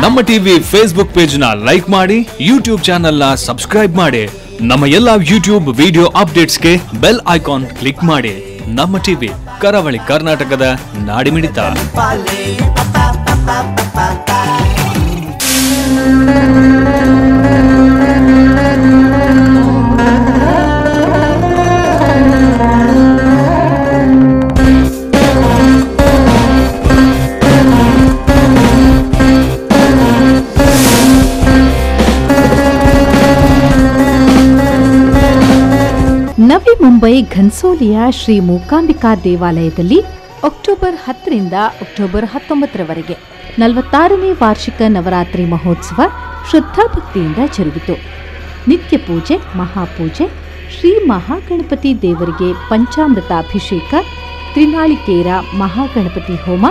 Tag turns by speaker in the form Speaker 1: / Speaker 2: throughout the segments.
Speaker 1: ನಮ್ಮ TV Facebook page ನ like ಮಾಡಿ, ಯೂಟ್ಯೂಬ್ ಚಾನೆಲ್ ನ ಸಬ್ಸ್ಕ್ರೈಬ್ ಮಾಡಿ, ನಮ್ಮ ಎಲ್ಲಾ ಯೂಟ್ಯೂಬ್ ವಿಡಿಯೋ ಅಪ್ಡೇಟ್ಸ್ಗೆ ಬೆಲ್ ಐಕಾನ್ ಕ್ಲಿಕ್ ಮಾಡಿ. ನಮ್ಮ ಟಿವಿ ಕರಾವಳಿ ಕರ್ನಾಟಕದ ನಾಡಿಮಿಡಿತ.
Speaker 2: ನವಿ ಮುಂಬೈ ಘನ್ಸೋಲಿಯ ಶ್ರೀ ಮೂಕಾಂಬಿಕಾ ದೇವಾಲಯದಲ್ಲಿ ಅಕ್ಟೋಬರ್ 10ರಿಂದ ಅಕ್ಟೋಬರ್ 19ರವರೆಗೆ 46ನೇ ವಾರ್ಷಿಕ ನವರಾತ್ರಿ ಮಹೋತ್ಸವ ಶ್ರದ್ಧಾಭಕ್ತಿಯಿಂದ ಜರುಗಿತು. ನಿತ್ಯ ಪೂಜೆ, ಮಹಾಪೂಜೆ, ಶ್ರೀ ಮಹಾಗಣಪತಿ ದೇವರಿಗೆ ಪಂಚಾಮೃತಾಭಿಷೇಕ, ತ್ರಿನಾಳಿಕೇರ ಮಹಾಗಣಪತಿ ಹೋಮ,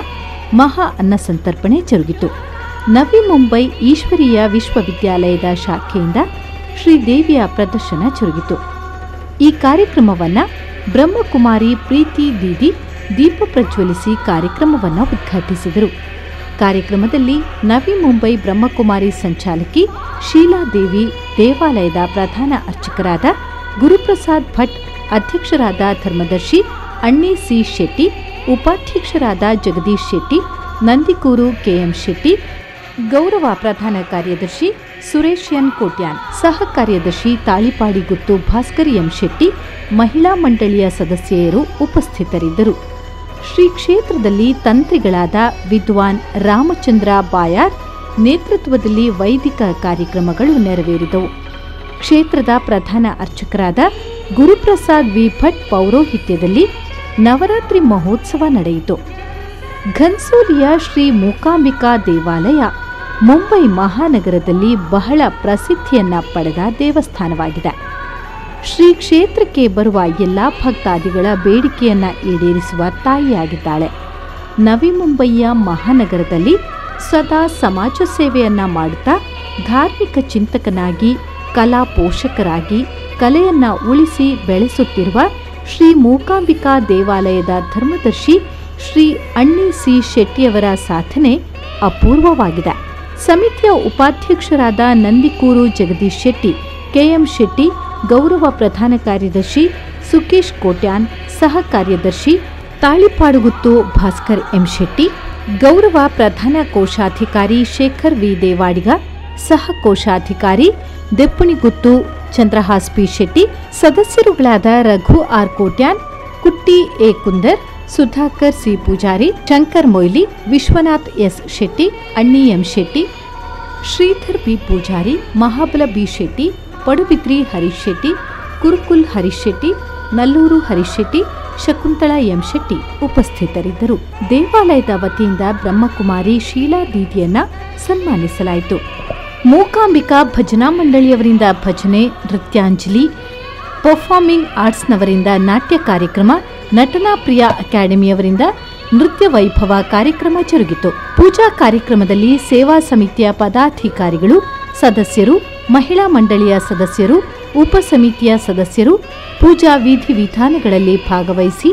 Speaker 2: ಮಹಾ ಅನ್ನ ಸಂತರ್ಪಣೆ ಜರುಗಿತು. ನವಿ ಮುಂಬೈ ಈಶ್ವರೀಯ ವಿಶ್ವವಿದ್ಯಾಲಯದ ಶಾಖೆಯಿಂದ ಶ್ರೀದೇವಿಯ ಪ್ರದರ್ಶನ ಜರುಗಿತು. ಈ ಕಾರ್ಯಕ್ರಮವನ್ನು ಬ್ರಹ್ಮಕುಮಾರಿ ಪ್ರೀತಿ ದೀದಿ ದೀಪ ಪ್ರಜ್ವಲಿಸಿ ಕಾರ್ಯಕ್ರಮವನ್ನು ಉದ್ಘಾಟಿಸಿದರು. ಕಾರ್ಯಕ್ರಮದಲ್ಲಿ ನವಿ ಮುಂಬೈ ಬ್ರಹ್ಮಕುಮಾರಿ ಸಂಚಾಲಕಿ ಶೀಲಾದೇವಿ, ದೇವಾಲಯದ ಪ್ರಧಾನ ಅರ್ಚಕರಾದ ಗುರುಪ್ರಸಾದ್ ಭಟ್, ಅಧ್ಯಕ್ಷರಾದ ಧರ್ಮದರ್ಶಿ ಅಣ್ಣಿ ಸಿ ಶೆಟ್ಟಿ, ಉಪಾಧ್ಯಕ್ಷರಾದ ಜಗದೀಶ್ ಶೆಟ್ಟಿ, ನಂದಿಕೂರು ಕೆಎಂ ಶೆಟ್ಟಿ, ಗೌರವ ಪ್ರಧಾನ ಕಾರ್ಯದರ್ಶಿ ಸುರೇಶ್ ಎನ್ ಕೋಟ್ಯಾನ್, ಸಹ ಕಾರ್ಯದರ್ಶಿ ತಾಳಿಪಾಡಿ ಗುತ್ತು ಭಾಸ್ಕರ್ ಎಂ ಶೆಟ್ಟಿ, ಮಹಿಳಾ ಮಂಡಳಿಯ ಸದಸ್ಯೆಯರು ಉಪಸ್ಥಿತರಿದ್ದರು. ಶ್ರೀ ಕ್ಷೇತ್ರದಲ್ಲಿ ತಂತ್ರಿಗಳಾದ ವಿದ್ವಾನ್ ರಾಮಚಂದ್ರ ಬಾಯಾರ್ ನೇತೃತ್ವದಲ್ಲಿ ವೈದಿಕ ಕಾರ್ಯಕ್ರಮಗಳು ನೆರವೇರಿದವು. ಕ್ಷೇತ್ರದ ಪ್ರಧಾನ ಅರ್ಚಕರಾದ ಗುರುಪ್ರಸಾದ್ ವಿ ಭಟ್ ಪೌರೋಹಿತ್ಯದಲ್ಲಿ ನವರಾತ್ರಿ ಮಹೋತ್ಸವ ನಡೆಯಿತು. ಘನ್ಸೋಲಿಯ ಶ್ರೀ ಮೂಕಾಂಬಿಕಾ ದೇವಾಲಯ ಮುಂಬೈ ಮಹಾನಗರದಲ್ಲಿ ಬಹಳ ಪ್ರಸಿದ್ಧಿಯನ್ನ ಪಡೆದ ದೇವಸ್ಥಾನವಾಗಿದೆ. ಶ್ರೀ ಕ್ಷೇತ್ರಕ್ಕೆ ಬರುವ ಎಲ್ಲ ಭಕ್ತಾದಿಗಳ ಬೇಡಿಕೆಯನ್ನ ಈಡೇರಿಸುವ ತಾಯಿಯಾಗಿದ್ದಾಳೆ. ನವಿ ಮುಂಬಯಿಯ ಮಹಾನಗರದಲ್ಲಿ ಸದಾ ಸಮಾಜ ಸೇವೆಯನ್ನ ಮಾಡುತ್ತಾ ಧಾರ್ಮಿಕ ಚಿಂತಕನಾಗಿ, ಕಲಾ ಪೋಷಕರಾಗಿ ಕಲೆಯನ್ನ ಉಳಿಸಿ ಬೆಳೆಸುತ್ತಿರುವ ಶ್ರೀ ಮೂಕಾಂಬಿಕಾ ದೇವಾಲಯದ ಧರ್ಮದರ್ಶಿ ಶ್ರೀ ಅಣ್ಣಿ ಸಿ ಶೆಟ್ಟಿಯವರ ಸಾಧನೆ ಅಪೂರ್ವವಾಗಿದೆ. ಸಮಿತಿಯ ಉಪಾಧ್ಯಕ್ಷರಾದ ನಂದಿಕೂರು ಜಗದೀಶ್ ಶೆಟ್ಟಿ, ಕೆಎಂ ಶೆಟ್ಟಿ, ಗೌರವ ಪ್ರಧಾನ ಕಾರ್ಯದರ್ಶಿ ಸುಕೇಶ್ ಕೋಟ್ಯಾನ್, ಸಹ ಕಾರ್ಯದರ್ಶಿ ತಾಳಿಪಾಡುಗುತ್ತು ಭಾಸ್ಕರ್ ಎಂ ಶೆಟ್ಟಿ, ಗೌರವ ಪ್ರಧಾನ ಕೋಶಾಧಿಕಾರಿ ಶೇಖರ್ ವಿ ದೇವಾಡಿಗ, ಸಹ ಕೋಶಾಧಿಕಾರಿ ದೆಪ್ಪುಣಿಗುತ್ತು ಚಂದ್ರಹಾಸ್ ಪಿ ಶೆಟ್ಟಿ, ಸದಸ್ಯರುಗಳಾದ Raghu R Kotian, Kutti A Kundar, Sudhakar C Pujari, Shankar Moily, Vishwanath S Shetty, Anni M Shetty, Sridhar B Pujari, Mahabala B Shetty, Padubidri Harish Shetty, Kurukul Harish Shetty, Nallur Harish Shetty, Shakuntala M Shetty ಉಪಸ್ಥಿತರಿದ್ದರು. ದೇವಾಲಯದ ವತಿಯಿಂದ ಬ್ರಹ್ಮಕುಮಾರಿ ಶೀಲಾ ದೀದಿಯನ್ನ ಸನ್ಮಾನಿಸಲಾಯಿತು. ಮೂಕಾಂಬಿಕಾ ಭಜನಾ ಮಂಡಳಿಯವರಿಂದ ಭಜನೆ, ನೃತ್ಯಾಂಜಲಿ, performing ಆರ್ಟ್ಸ್ನವರಿಂದ ನಾಟ್ಯ ಕಾರ್ಯಕ್ರಮ, ನಟನಾ ಪ್ರಿಯಾ ಅಕಾಡೆಮಿಯವರಿಂದ ನೃತ್ಯ ವೈಭವ ಕಾರ್ಯಕ್ರಮ ಜರುಗಿತು. ಪೂಜಾ ಕಾರ್ಯಕ್ರಮದಲ್ಲಿ ಸೇವಾ ಸಮಿತಿಯ ಪದಾಧಿಕಾರಿಗಳು, ಸದಸ್ಯರು, ಮಹಿಳಾ ಮಂಡಳಿಯ ಸದಸ್ಯರು, ಉಪಸಮಿತಿಯ ಸದಸ್ಯರು ಪೂಜಾ ವಿಧಿ ವಿಧಾನಗಳಲ್ಲಿ ಭಾಗವಹಿಸಿ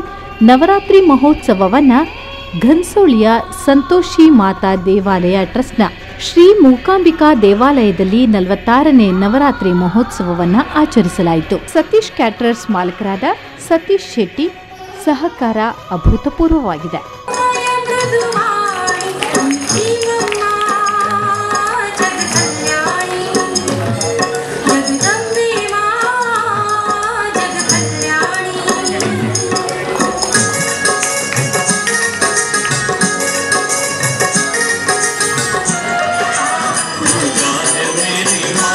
Speaker 2: ನವರಾತ್ರಿ ಮಹೋತ್ಸವವನ್ನು ಘನ್ಸೋಳಿಯ ಸಂತೋಷಿ ಮಾತಾ ದೇವಾಲಯ ಟ್ರಸ್ಟ್ನ ಶ್ರೀ ಮೂಕಾಂಬಿಕಾ ದೇವಾಲಯದಲ್ಲಿ 46ನೇ ನವರಾತ್ರಿ ಮಹೋತ್ಸವವನ್ನು ಆಚರಿಸಲಾಯಿತು. ಸತೀಶ್ ಕ್ಯಾಟರರ್ಸ್ ಮಾಲಕರಾದ ಸತೀಶ್ ಶೆಟ್ಟಿ ಸಹಕಾರ ಅಭೂತಪೂರ್ವವಾಗಿದೆ.
Speaker 3: मेरी माँ।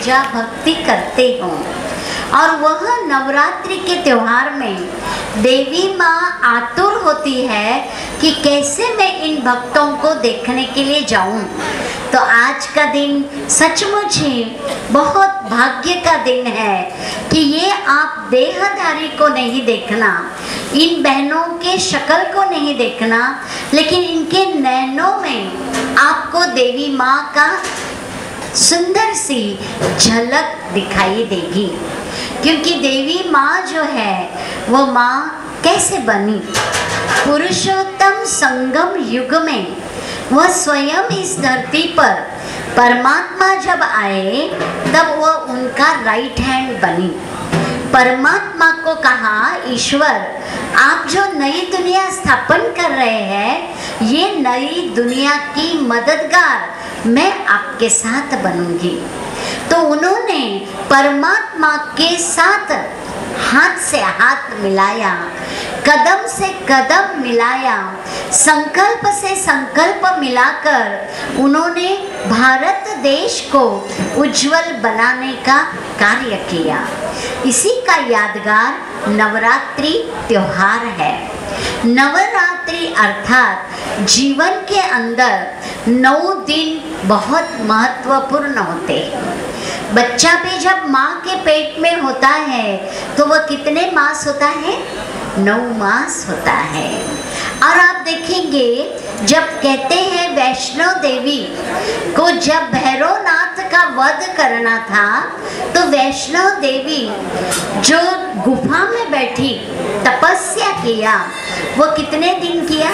Speaker 3: पूजा भक्ति करते हों और वह नवरात्रि के त्योहार में देवी माँ आतुर होती है कि कैसे मैं इन भक्तों को देखने के लिए जाऊं। तो आज का दिन सचमुच ही बहुत भाग्य का दिन है कि ये आप देहधारी को नहीं देखना, इन बहनों के शक्ल को नहीं देखना, लेकिन इनके नैनों में आपको देवी माँ का सुंदर सी झलक दिखाई देगी। क्योंकि देवी माँ जो है वो माँ कैसे बनी? पुरुषोत्तम संगम युग में वह स्वयं इस धरती पर परमात्मा जब आए तब वह उनका राइट हैंड बनी। परमात्मा को कहा, ईश्वर आप जो नई दुनिया स्थापन कर रहे हैं, ये नई दुनिया की मददगार मैं आपके साथ बनूंगी। तो उन्होंने परमात्मा के साथ हाथ से हाथ मिलाया, कदम से कदम मिलाया, संकल्प से संकल्प मिलाकर उन्होंने भारत देश को उज्जवल बनाने का कार्य किया। इसी का यादगार नवरात्रि त्योहार है। नवरात्रि अर्थात जीवन के अंदर 9 दिन बहुत महत्वपूर्ण होते हैं। बच्चा भी जब माँ के पेट में होता है तो वह कितने मास होता है? 9 मास होता है। और आप देखेंगे जब कहते हैं वैष्णो देवी को जब भैरवनाथ का वध करना था तो वैष्णो देवी जो गुफा में बैठी तपस्या किया, वो कितने दिन किया?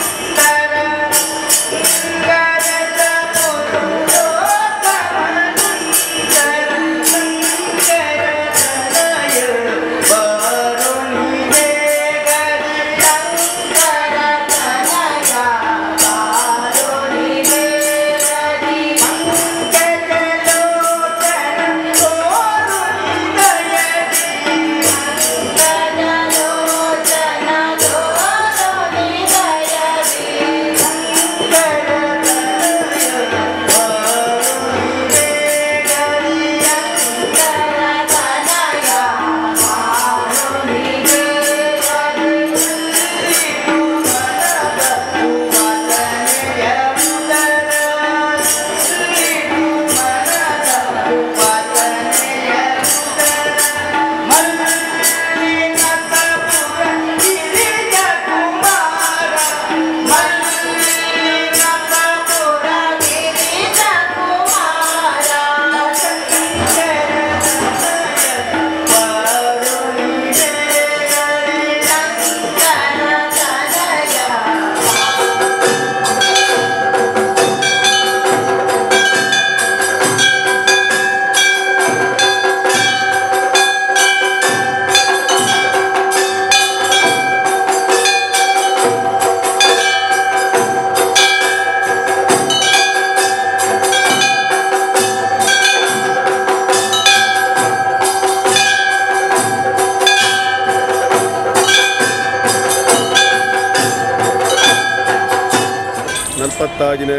Speaker 4: ನಲ್ಪತ್ತಾಜಿನ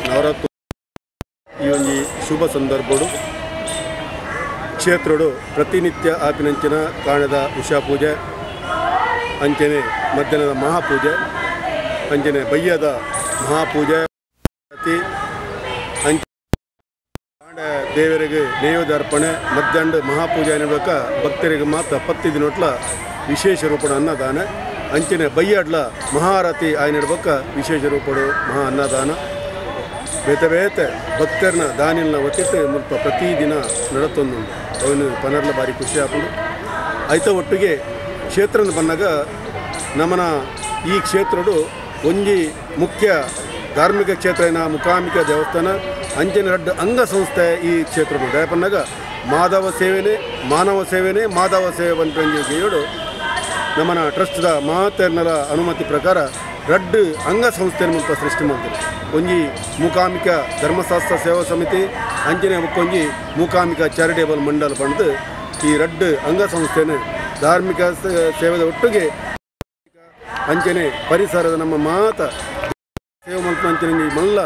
Speaker 4: ನವರಾತ್ರಿ ಈ ಒಂಜಿ ಶುಭ ಸಂದರ್ಭಡು ಕ್ಷೇತ್ರಡು ಪ್ರತಿನಿತ್ಯ ಆಪಿನಂಚಿನ ಕಾಣದ ಉಷಾ ಪೂಜೆ, ಅಂಚನೆ ಮಧ್ಯಾಹ್ನದ ಮಹಾಪೂಜೆ, ಅಂಚನೆ ಬಯ್ಯದ ಮಹಾಪೂಜೆ, ಅಂಚೆ ದೇವರಿಗೆ ನೈವೇದ್ಯ ಮಧ್ಯಾಹ್ನ ಮಹಾಪೂಜೆ ಅನ್ನಬೇಕ ಭಕ್ತರಿಗೆ ಮಾತ್ರ 10 ದಿನಟ್ಲ ವಿಶೇಷ ರೂಪದ ಅನ್ನದಾನ, ಅಂಚನೆ ಬಯ್ಯಾಡ್ಲ ಮಹಾರತಿ ಆಯ್ನಿಡ್ಬೇಕ ವಿಶೇಷ ರೂಪಡು ಮಹಾ ಅನ್ನದಾನ, ಬೇತೆ ಬೇತೆ ಭಕ್ತರನ್ನ ದಾನಿಲ್ನ ಒತ್ತಿಟ್ಟು ಮುಲ್ಪ ಪ್ರತಿದಿನ ನಡತೊಂದು ಅವನು ಪನರ್ಲ ಭಾರಿ ಖುಷಿ ಆಪುಂಡು. ಐತ ಒಟ್ಟಿಗೆ ಕ್ಷೇತ್ರನ ಬಂದಾಗ ನಮ್ಮನ ಈ ಕ್ಷೇತ್ರಡು ಒಂಜಿ ಮುಖ್ಯ ಧಾರ್ಮಿಕ ಕ್ಷೇತ್ರ ಏನ ಮೂಕಾಂಬಿಕ ದೇವಸ್ಥಾನ, ಅಂಚನೆ ರಡ್ಡು ಅಂಗಸಂಸ್ಥೆ ಈ ಕ್ಷೇತ್ರಡು ದಯಪನ್ನಾಗ ಮಾಧವ ಸೇವೆನೆ ಮಾನವ ಸೇವೆನೆ ಮಾಧವ ಸೇವೆ ಬಂದು ನಮ್ಮನ ಟ್ರಸ್ಟ್ದ ಮಾತೆರ್ನಲ ಅನುಮತಿ ಪ್ರಕಾರ ರಡ್ಡು ಅಂಗಸಂಸ್ಥೆ ಮುಲ್ಪ ಸೃಷ್ಟಿ ಮಾಡ್ತಾರೆ. ಒಂಜಿ ಮೂಕಾಂಬಿಕ ಧರ್ಮಶಾಸ್ತ್ರ ಸೇವಾ ಸಮಿತಿ, ಅಂಚನೆ ಒಂಜಿ ಮೂಕಾಂಬಿಕ ಚಾರಿಟೇಬಲ್ ಮಂಡಲ ಪಂಡ್ದು ಈ ರಡ್ಡು ಅಂಗಸಂಸ್ಥೆನ ಧಾರ್ಮಿಕ ಸೇವೆದ ಒಟ್ಟಿಗೆ ಅಂಚನೆ ಪರಿಸರದ ನಮ್ಮ ಮಾತ ಸೇವೆ ಮಲ್ಪ ಅಂಚನೆ ಮಲ್ಲ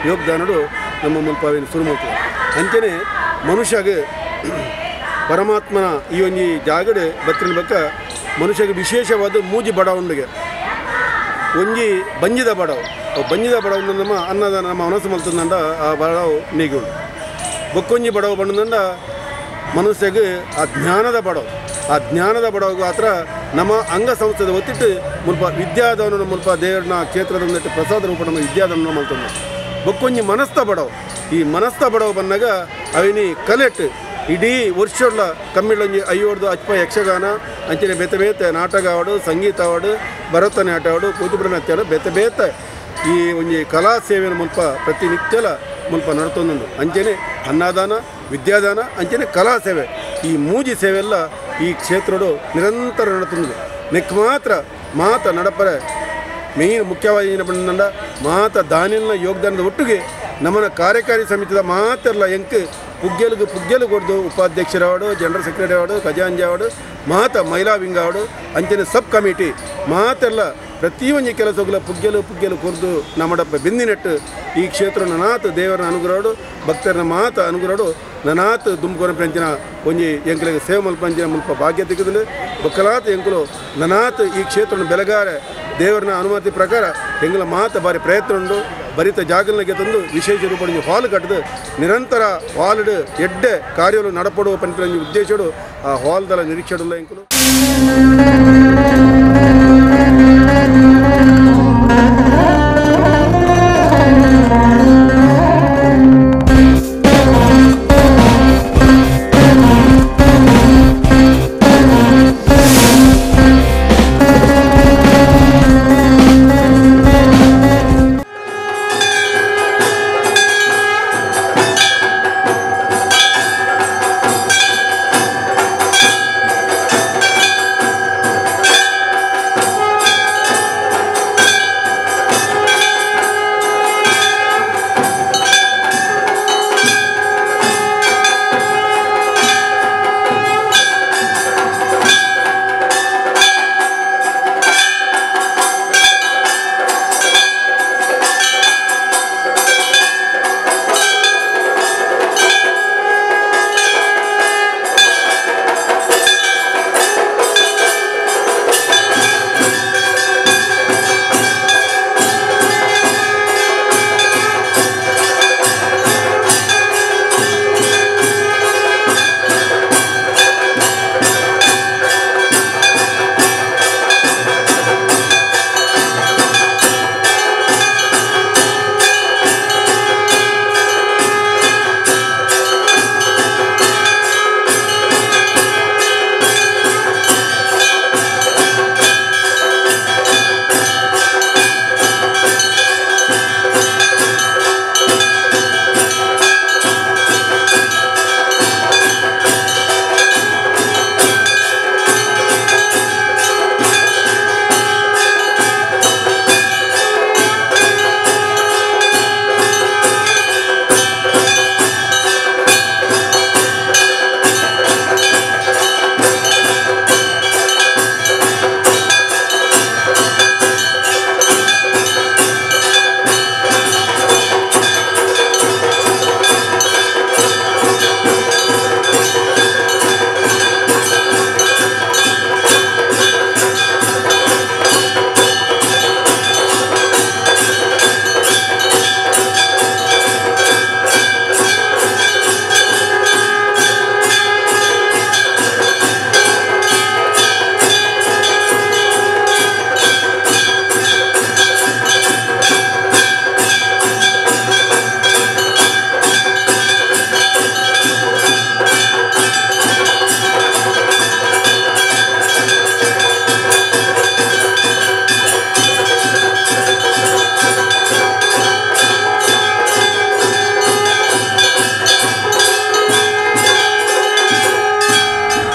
Speaker 4: ಯೋಗದಾನಡು ನಮ್ಮ ಮುಲ್ಪಾವಿನ ಶುರು ಮಾಡ್ತದೆ. ಅಂಚನೆ ಮನುಷ್ಯಗೆ ಪರಮಾತ್ಮನ ಈ ಒಂಜಿ ಜಾಗಡೆ ಬತ್ತಿನ ಬಕ್ಕ ಮನುಷ್ಯಗೆ ವಿಶೇಷವಾದ ಮೂಜಿ ಬಡವಣಿಗೆ ಒಂಜಿ ಬಂಜಿದ ಬಡವು ಬಂಜಿದ ಬಡವು ನಮ್ಮ ಅನ್ನದಾನ ನಮ್ಮ ಮನಸ್ಸು ಮಲ್ತಂದ ಆ ಬಡವು ನೀಗುಂಡು ಬೊಕ್ಕೊಂಜಿ ಬಡವು ಬಂದಂದ ಮನುಷ್ಯಗೆ ಆ ಜ್ಞಾನದ ಬಡವು ಆ ಜ್ಞಾನದ ಬಡವು ಮಾತ್ರ ನಮ್ಮ ಅಂಗಸಂಸ್ಥೆದ ಒತ್ತಿಟ್ಟು ಮುಲ್ಪ ವಿದ್ಯಾದಾನ ಮುಲ್ಪ ದೇವರನ್ನ ಕ್ಷೇತ್ರದ ಒಂದಿಟ್ಟು ಪ್ರಸಾದ ರೂಪ ನಮ್ಮ ವಿದ್ಯಾದಾನ ಮಲ್ತಂದ ಬೊಕ್ಕೊಂಜಿ ಮನಸ್ತ ಬಡವು ಈ ಮನಸ್ತ ಬಡವು ಬಂದಾಗ ಅವಿನಿ ಕಲೆಟ್ ಇಡೀ ವರ್ಷ ಕಮ್ಮಿಳೊಂಜಿ ಐವರ್ದು ಅಚ್ಪ ಯಕ್ಷಗಾನ ಅಂಚನೆ ಬೇತೆ ಬೇತೆ ನಾಟಕ ಆವಡು ಸಂಗೀತ ಆವಡು ಭರತನಾಟ್ಯ ಆವಡು ಕೂಚಿಪುಡಿ ನೃತ್ಯ ಬೇತೆ ಬೇತೆ ಈ ಒಂಜಿ ಕಲಾ ಸೇವೆಯ ಮುಲ್ಪ ಪ್ರತಿನಿತ್ಯಲ ಮುಲ್ಪ ನಡತೊಂದು ಅಂಚನೆ ಅನ್ನದಾನ ವಿದ್ಯಾದಾನ ಅಂಚನೆ ಕಲಾ ಸೇವೆ ಈ ಮೂಜಿ ಸೇವೆಲ್ಲ ಈ ಕ್ಷೇತ್ರಡು ನಿರಂತರ ನಡತೊಂದು ನೆಕ್ ಮಾತ್ರ ಮಾತ ನಡಪರೆ ಮೇನ್ ಮುಖ್ಯವಾಗಿ ಏನಪ್ಪ ಮಾತ ದಾನಿನ ಯೋಗದಾನದ ಒಟ್ಟಿಗೆ ನಮ್ಮನ ಕಾರ್ಯಕಾರಿ ಸಮಿತಿದ ಮಾತೆಲ್ಲ ಎಂಕ್ ಪುಗ್ಗೆಲುಗು ಪುಗ್ಗೆಲು ಕೊಡ್ದು ಉಪಾಧ್ಯಕ್ಷರಾವಡು ಜನರಲ್ ಸೆಕ್ರೆಟರಿ ಆವಡು ಖಜಾಂಜಿ ಆವಡು ಮಾತ ಮಹಿಳಾ ವಿಂಗ್ ಆವಡು ಅಂಚನೆ ಸಬ್ ಕಮಿಟಿ ಮಾತೆಲ್ಲ ಪ್ರತಿಯೊಂದು ಕೆಲಸಗಳ ಪುಗ್ಗೆಲು ಪುಗ್ಗೆಲು ಕೊರ್ದು ನಮ್ಮಡಪ್ಪ ಬೆಂದಿನೆಟ್ಟು ಈ ಕ್ಷೇತ್ರ ನನಾತ್ ದೇವರನ ಅನುಗ್ರಹಡು ಭಕ್ತರನ ಮಾತ ಅನುಗ್ರಹಡು ನನಾತ್ ದುಂಬುಕೊನ ಪಂಚಿನ ಒಂಜಿ ಎಂಕಲಿಗೆ ಸೇವೆ ಮಲ್ಪಂಚಿನ ಮುಲ್ಪ ಭಾಗ್ಯ ತಿಕ್ಕುದು ಬೊಕ್ಕಲಾತ್ ಎಂಕುಲು ನನಾತ್ ಈ ಕ್ಷೇತ್ರನ ಬೆಳಗಾರೆ ದೇವರನ ಅನುಮತಿ ಪ್ರಕಾರ ಎಂಗಳ ಮಾತ ಬಾರಿ ಪ್ರಯತ್ನ ಉಂಡು ಬರಿತ ಜಾಗಲನಿಗೆ ತಂದು ವಿಶೇಷ ರೂಪದಲ್ಲಿ ಹಾಲ್ ಕಟ್ಟದು ನಿರಂತರ ಹಾಲ್ಡ್ ಎಡ್ಡೆ ಕಾರ್ಯಗಳು ನಡಪಡುವ ಪಂಚಿನ ಉದ್ದೇಶಡು ಆ ಹಾಲ್ದಲ ನಿರೀಕ್ಷೆಡುಲ್ಲ ಎಂಕುಲು.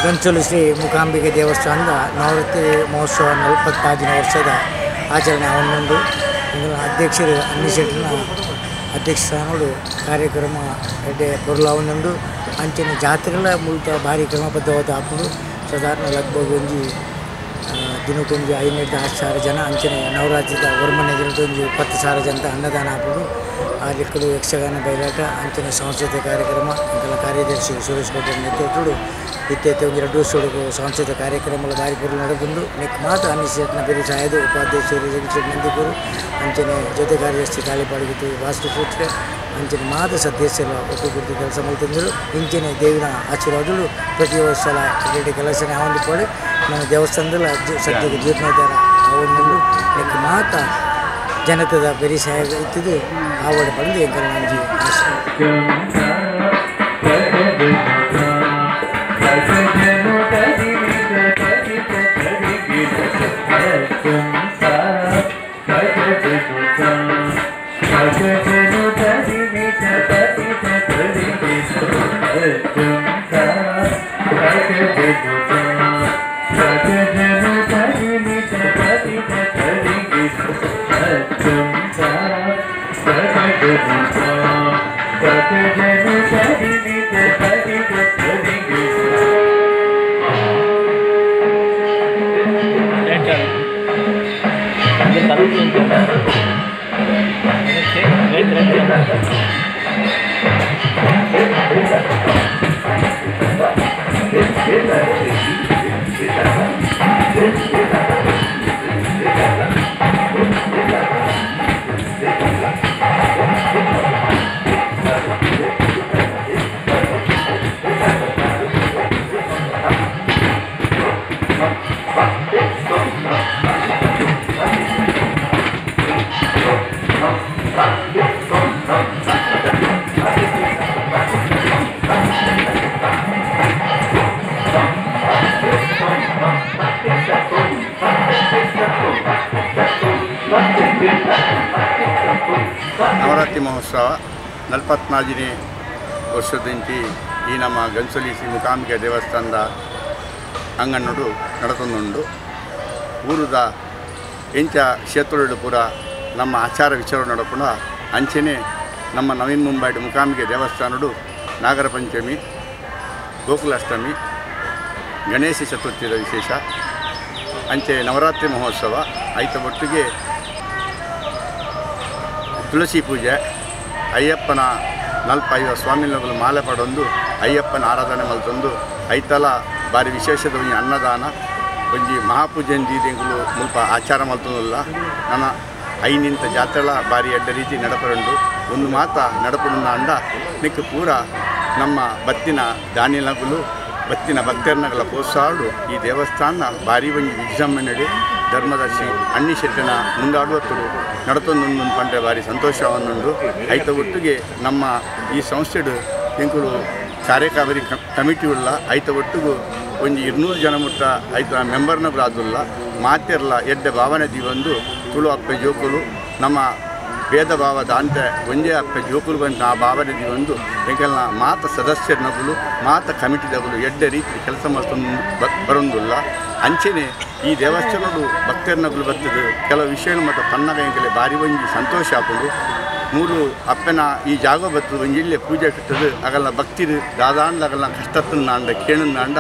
Speaker 5: ಘನ್ಸೋಲಿ ಶ್ರೀ ಮೂಕಾಂಬಿಕೆ ದೇವಸ್ಥಾನದ ನವರಾತ್ರಿ ಮಹೋತ್ಸವ 45ನೇ ವರ್ಷದ ಆಚರಣೆ ಒಂದೊಂದು ಇಂದಿನ ಅಧ್ಯಕ್ಷರು ಅನ್ನಿಶೆಟ್ಟಿನ ಅಧ್ಯಕ್ಷ ಸ್ಥಾನಗಳು ಕಾರ್ಯಕ್ರಮ ಎಡ್ಡೆ ಪೊರ್ಲಾವೊಂದುಂಡು ಅಂಚಿನ ಜಾತ್ರೆಗಳ ಮೂಲಕ ಭಾರಿ ಕ್ರಮಬದ್ಧವಾದ ಆಪುಂಡು. ಸಾಧಾರಣ ಲಗ್ಭಗ್ ಒಂಜಿ ದಿನಕ್ಕೊಂಜಿ 5,000 ಜನ ಅಂಚನೆ ನವರಾತ್ರಿದ ಒರ್ಮನೆ ದಿನಕ್ಕೊಂಜಿ 10,000 ಜನತ ಅನ್ನದಾನ ಆಪುಂಡು. ಆ ಲೆಕ್ಕಡು ಯಕ್ಷಗಾನ ಬಯಲಾಟ ಅಂಚಿನ ಸಾಂಸ್ಕೃತಿಕ ಕಾರ್ಯಕ್ರಮ ಇಂಕೆಲ್ಲ ಕಾರ್ಯದರ್ಶಿ ಸುರೇಶ್ ಕೋಟೆ ನೇತೃತ್ವಡು ಇತ್ಯತೆ ಒಂದು ಎರಡು ವರ್ಷ ಸಾಂಸ್ಕೃತಿಕ ಕಾರ್ಯಕ್ರಮಗಳ ಬಾರಿ ಪೊರ್ಲು ನಡಪುಂಡು ನೆಕ್ ಮಾತ್ರ ಅನ್ನಿಸೆಟ್ನ ಬೆರಿ ಸಾಯದು ಉಪಾಧ್ಯಕ್ಷರು ಜಗದೀಶ್ ನಂದಿಪುರು ಅಂಚನೆ ಜೊತೆ ಕಾರ್ಯದರ್ಶಿ ತಾಳಿಪಾಡಿಗಿತ್ತು ವಾಸ್ತು ಸೂತ್ರ ಅಂಚನೆ ಮಾತ್ರ ಸದಸ್ಯರ ಒಟ್ಟುಗೂಡಿ ಕೆಲಸ ಮಲ್ತಂದರು ಇಂಚನೆ ದೇವಿನ ಆಶೀರ್ವಾದಗಳು ಪ್ರತಿ ವರ್ಷ ಎರಡು ಕೆಲಸನೇ ಆವೊಂದು ಪಡೆ ನಮ್ಮ ದೇವಸ್ಥಾನದಲ್ಲಿ ಸದ್ಯಕ್ಕೆ ಜೀರ್ಣೋದ್ಧಾರ ಆವೊಂದು ನೆಕ್ ಮಾತ್ರ ಜನತೆದ ಬೆರಿ ಸಹಾಯ ಇತ್ತಿದ್ದು ಆವಡ ಬಂದು ಎಂಕಲ್ ನಂಜಿ ಆಶೆ.
Speaker 6: ನವರಾತ್ರಿ ಮಹೋತ್ಸವ 44ನೇ ವರ್ಷದಿಂಚಿ ಈ ನಮ್ಮ ಗಂಸೋಲಿ ಶ್ರೀ ಮೂಕಾಂಬಿಕೆ ದೇವಸ್ಥಾನದ ಅಂಗಣ್ಣಡು ನಡತೊಂದುಂಡು. ಊರುದ ಎಂಚ ಕ್ಷೇತ್ರಡು ಪೂರ ನಮ್ಮ ಆಚಾರ ವಿಚಾರ ನಡಪುಣ ಅಂಚೆನೆ ನಮ್ಮ ನವೀನ್ ಮುಂಬೈ ಮೂಕಾಂಬಿಕೆ ದೇವಸ್ಥಾನಡು ನಾಗರ ಪಂಚಮಿ, ಗೋಕುಲಾಷ್ಟಮಿ, ಗಣೇಶ ಚತುರ್ಥಿಯ ವಿಶೇಷ ಅಂಚೆ ನವರಾತ್ರಿ ಮಹೋತ್ಸವ ಐತ ಒಟ್ಟಿಗೆ ತುಳಸಿ ಪೂಜೆ, ಅಯ್ಯಪ್ಪನ 45 ಸ್ವಾಮಿಗಳು ಮಾಲೆ ಪಡೊಂದು ಅಯ್ಯಪ್ಪನ ಆರಾಧನೆ ಮಲ್ತೊಂದು ಐತಲ ಭಾರಿ ವಿಶೇಷದ ಒಂಜಿ ಅನ್ನದಾನ ಒಂಜಿ ಮಹಾಪೂಜೆ ದೀದೆಂಗುಲು ಮುಲ್ಪ ಆಚಾರ ಮಲ್ತೊಂದುಲ್ಲ. ನನ್ನ ಐನಿಂತ ಜಾತ್ರೆಲ ಭಾರಿ ಎಡ್ಡ ರೀತಿ ನಡಪಡುಂಡು. ಒಂದು ಮಾತ ನಡಪಡುಂಡ ಅಂಡ ನಿಕ್ಕ ಪೂರ ನಮ್ಮ ಬತ್ತಿನ ದಾನಿಲಗುಲು ಬತ್ತಿನ ಭಕ್ತರ್ನಗಲ ಪ್ರೋತ್ಸಾಹಡು ಈ ದೇವಸ್ಥಾನ ಭಾರಿ ಒಂಜಿ ವಿಜೃಂಭಣೆ ಧರ್ಮದರ್ಶಿ ಅಣ್ಣಿ ಶೆಟ್ಟಿನ ಮುಂದಾಡುವತ್ತರು ನಡತೊಂದೊಂದು ಪಂಡ್ರೆ ಭಾರಿ ಸಂತೋಷವನ್ನುಂಡು. ಐತ ಒಟ್ಟಿಗೆ ನಮ್ಮ ಈ ಸಂಸ್ಥೆಡು ಎಂಕುಲು ಕಾರ್ಯಕಾರಿ ಕಮಿಟಿ ಉಳ್ಳ ಐತ ಒಟ್ಟಿಗೂ ಒಂಜಿ 200 ಜನ ಮುಟ್ಟ ಐತ ಮೆಂಬರ್ನಗಳು ಆದುಲ್ಲ ಮಾತಿರಲ ಎಡ್ಡೆ ಭಾವನೆ ದೀವೊಂದು ತುಳು ಅಪ್ಪೆ ಜೋಕುಲು ನಮ್ಮ ಭೇದ ಭಾವದ ಅಂತೆ ಒಂಜೇ ಅಪ್ಪೆ ಜೋಕುಲು ಬಂದು ಆ ಭಾವನೆ ದೀವೊಂದು ಎಂಕಲ್ನ ಮಾತ ಸದಸ್ಯರನಗುಲು ಮಾತ ಕಮಿಟಿದಗುಲು ಎಡ್ಡೆ ರೀತಿ ಕೆಲಸ ಮಾಡ್ತೊಂದು ಬರೊಂದುಲ್ಲ. ಅಂಚೆನೆ ಈ ದೇವಸ್ಥಾನಡು ಭಕ್ತರನಗುಲು ಬರ್ತದೆ ಕೆಲವು ವಿಷಯ ಮತ್ತು ಪನ್ನಗ ಎಂಕಲೆ ಭಾರಿ ಒಂಜಿ ಸಂತೋಷ ಆಪುಂಡು. ಮೂರು ಅಪ್ಪನ ಈ ಜಾಗ ಬರ್ತದೆ ಒಂಜಿ ಇಲ್ಲೇ ಪೂಜೆ ಕಟ್ಟದು ಅಗಲ್ಲ ಭಕ್ತಿರು ದಾದಾಂಡ್ಲ ಅಗಲ್ಲ ಕಷ್ಟತ್ತನ್ನಾಂಡ ಕೇಳನ್ನಾಂಡ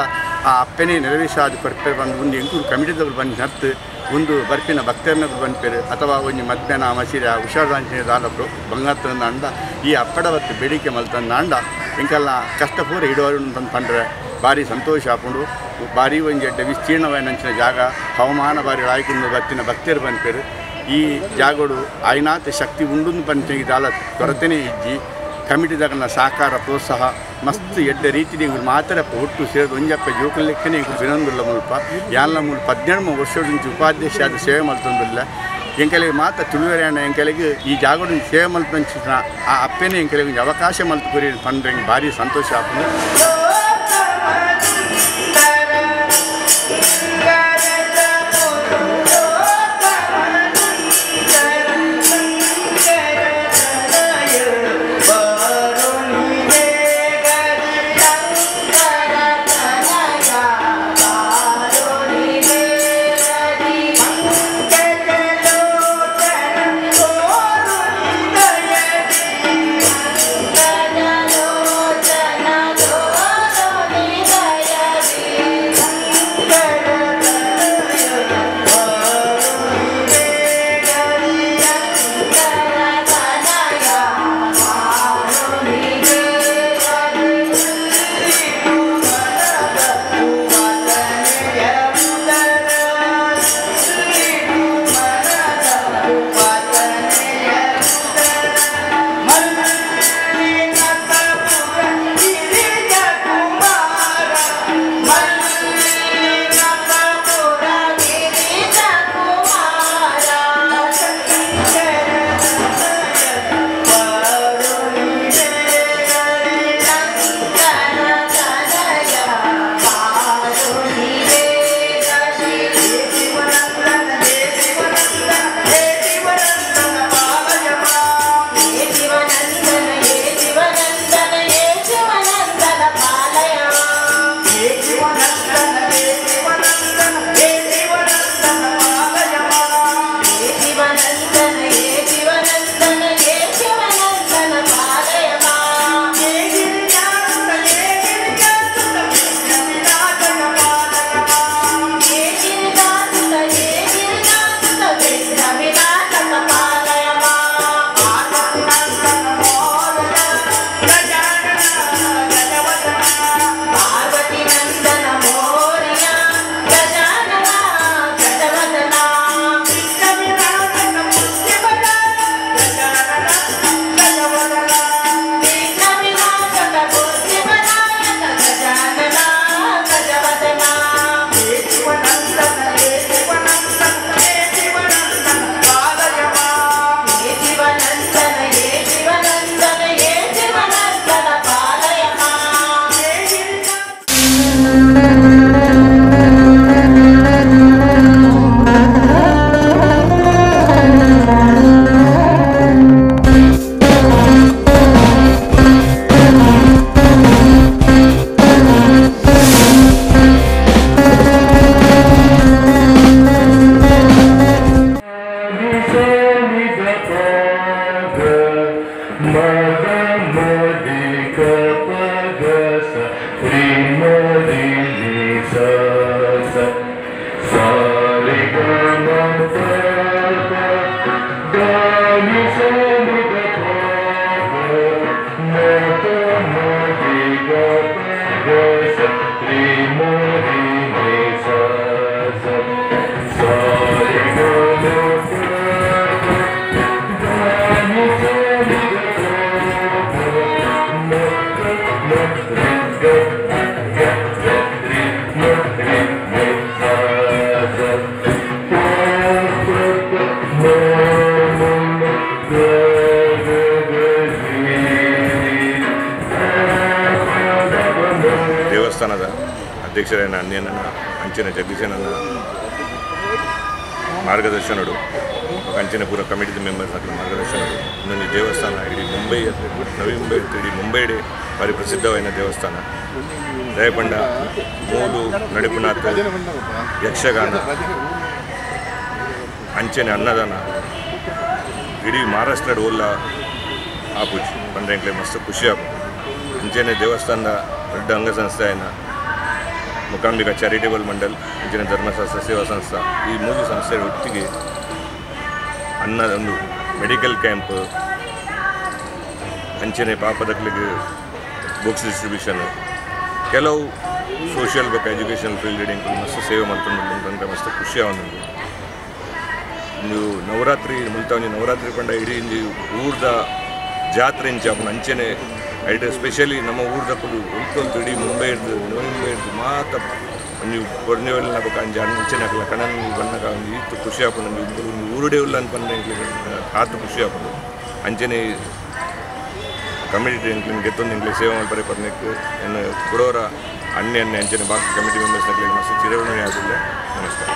Speaker 6: ಆ ಅಪ್ಪನೇ ನೆರವೇರಿಸಾದ ಕೊರ್ಪೆ ಬಂದು ಒಂದು ಎಂಕೂರು ಕಮಿಟಿದವರು ಬಂದು ನತ್ತು ಒಂದು ಬರ್ಪಿನ ಭಕ್ತರನ್ನಗಳು ಬಂದ್ಪೇರು ಅಥವಾ ಒಂಜಿ ಮಧ್ಯಾಹ್ನ ಮಸಿರ ಹುಷಾರ್ದಾಂಚಿನ ದಾದ ಬಂಗಾತನಾಂಡ ಈ ಅಪ್ಪಡ ಬತ್ತು ಬೇಡಿಕೆ ಮಲ್ತನ್ನಾಂಡ ಎಂಕಲ್ಲ ಕಷ್ಟ ಪೂರ ಇಡುವರು ಬಂದು ಪಂಡ್ರೆ ಭಾರಿ ಸಂತೋಷ ಆಪುಂಡು. ಭಾರಿ ಒಂಜಿ ಎಡ್ಡೆ ವಿಸ್ತೀರ್ಣವಾಯಿನಂಚಿನ ಜಾಗ ಹವಾಮಾನ ಭಾರಿ ರಾಯ್ಕೊಂಡು ಬತ್ತಿನ ಭಕ್ತರು ಬಂದ್ಪೇರು. ಈ ಜಾಗಡು ಆಯ್ನಾಥ ಶಕ್ತಿ ಉಂಡುಂದು ಪಂಚ ದಾಲ ಕೊರತೆನೇ ಇಜ್ಜಿ ಕಮಿಟಿದಾಗನ ಸಹಕಾರ ಪ್ರೋತ್ಸಾಹ ಮಸ್ತ್ ಎಡ್ಡೆ ರೀತಿ ಮಾತ್ರ ಒಟ್ಟು ಸೇರಿದ ಒಂಜಪ್ಪ ಜೋಕುಲೆಕ್ಕನೆ ಬಿನೊಂದುಲ್ಲ ಮುಲ್ಪ ಯಾನ್ಲ ಮುಲ್ಪ 18 ವರ್ಷ ಉಪಾಧ್ಯಕ್ಷ ಆದ ಸೇವೆ ಮಲ್ತೊಂದುಲ್ಲ. ಎಂಕಲಿಗೆ ಮಾತ್ರ ತುಳುವೆರೆಯಣ್ಣ ಎಂಕಲಿಗೆ ಈ ಜಾಗಡು ಸೇವೆ ಮಲ್ಪಂಚಿನ ಆ ಅಪ್ಪನೇ ಎಂಕಲಿಗೆ ಅವಕಾಶ ಮಲ್ತು ಕೊರಿ ಪಂಡ್ರೆ ಭಾರಿ ಸಂತೋಷ ಆಪುಂಡು.
Speaker 3: No.
Speaker 7: ಅಧ್ಯಕ್ಷರಾಯನ ಅನ್ಯನ ಅಂಚನೆ ಜಗದೀಶನ ಮಾರ್ಗದರ್ಶನಡು ಅಂಚನೆ ಪೂರ ಕಮಿಟಿ ಮೆಂಬರ್ಸ್ ಅಕ್ಲ ಮಾರ್ಗದರ್ಶನಡು ಇನ್ನೊಂದು ದೇವಸ್ಥಾನ ಇಡೀ ಮುಂಬೈ ನವಿ ಮುಂಬೈ ಇಡೀ ಮುಂಬೈ ಭಾರಿ ಪ್ರಸಿದ್ಧವಾದ ದೇವಸ್ಥಾನ ದಯಪಂಡ ಮೂಲು ನಡಿಪುನಾಥ ಯಕ್ಷಗಾನ ಅಂಚನೆ ಅನ್ನದಾನ ಇಡೀ ಮಹಾರಾಷ್ಟ್ರ ಓಲ್ಲ ಆಪುಜಿ ಪಂಡ್ರೆಂಕ್ಲೆ ಮಸ್ತ್ ಖುಷಿ ಆಪುಂಡು ಅಂಚನೆ ದೇವಸ್ಥಾನದ ದೊಡ್ಡ ಅಂಗಸಂಸ್ಥೆಯನ್ನ ಮೂಕಾಂಬಿಕಾ ಚಾರಿಟೇಬಲ್ ಮಂಡಲ್ ಅಂಚನೆ ಧರ್ಮಶಾಸ್ತ್ರ ಸೇವಾ ಸಂಸ್ಥೆ ಈ ಮೂರು ಸಂಸ್ಥೆ ಒಟ್ಟಿಗೆ ಅನ್ನ ಒಂದು ಮೆಡಿಕಲ್ ಕ್ಯಾಂಪ್ ಅಂಚನೆ ಪಾಪದಕ್ಲಿಗೆ ಬುಕ್ಸ್ ಡಿಸ್ಟ್ರಿಬ್ಯೂಷನ್ ಕೆಲವು ಸೋಷಿಯಲ್ ಬೊಕ್ಕ ಎಜುಕೇಷನಲ್ ಫೀಲ್ಡ್ ಮಸ್ತ್ ಸೇವೆ ಮಲ್ತೊಂದು ಮಸ್ತ್ ಖುಷಿ ಆವೊಂದುಂಡು. ಇಂದು ನವರಾತ್ರಿ ಮುಲ್ತ ನವರಾತ್ರಿ ಪಂಡ ಇಡೀ ಇಂದು ಊರ್ದ ಜಾತ್ರೆ ಇಂಚ ಆಪುಂಡು. ಅಂಚನೆ ಐಟ್ ಸ್ಪೆಷಲಿ ನಮ್ಮ ಊರ್ದಕುಲು ಒಲ್ತೊಲ್ತು ಇಡೀ ಮುಂಬೈ ಇರ್ದು ನವಿ ಮುಂಬೈ ಇರ್ದು ಮಾತ ಒಂಜಿ ಕೊರ್ನೆವೆಲ್ಲ ಬೊಕ್ಕ ಅಂಚ ಅಂಚನೆ ಅಕಲ ಕಣನ್ ಬನ್ನಗ ಒಂಜಿ ಈತ್ ಖುಷಿ ಆಪುಂಡು. ಒಂಜಿ ಒಂಜಿ ಊರುಡೆ ಉಲ್ಲ ಅನ್ಪಂಡ ಎಂಕ್ಲೆಗ್ ಆತ್ ಖುಷಿ ಆಪುಂಡು. ಅಂಚನೆ ಕಮಿಟಿ ಎಂಕ್ಲೆನ್ ಗೆತ್ತೊಂದು ಎಂಕ್ಲೆ ಸೇವೆ ಮಲ್ಪರೆ ಪರ್ನೆಕ್ ಎನ್ನ ಕುಡೋರ ಅಣ್ಣೆ ಅಣ್ಣೆ ಅಂಚನೆ ಬಾಕಿ ಕಮಿಟಿ ಮೆಂಬರ್ಸ್ ನಕ್ಲೆಗ್ ಮಸ್ತ್ ಚಿರಋಣಿ ಆದುಲ್ಲೆ. ನಮಸ್ಕಾರ.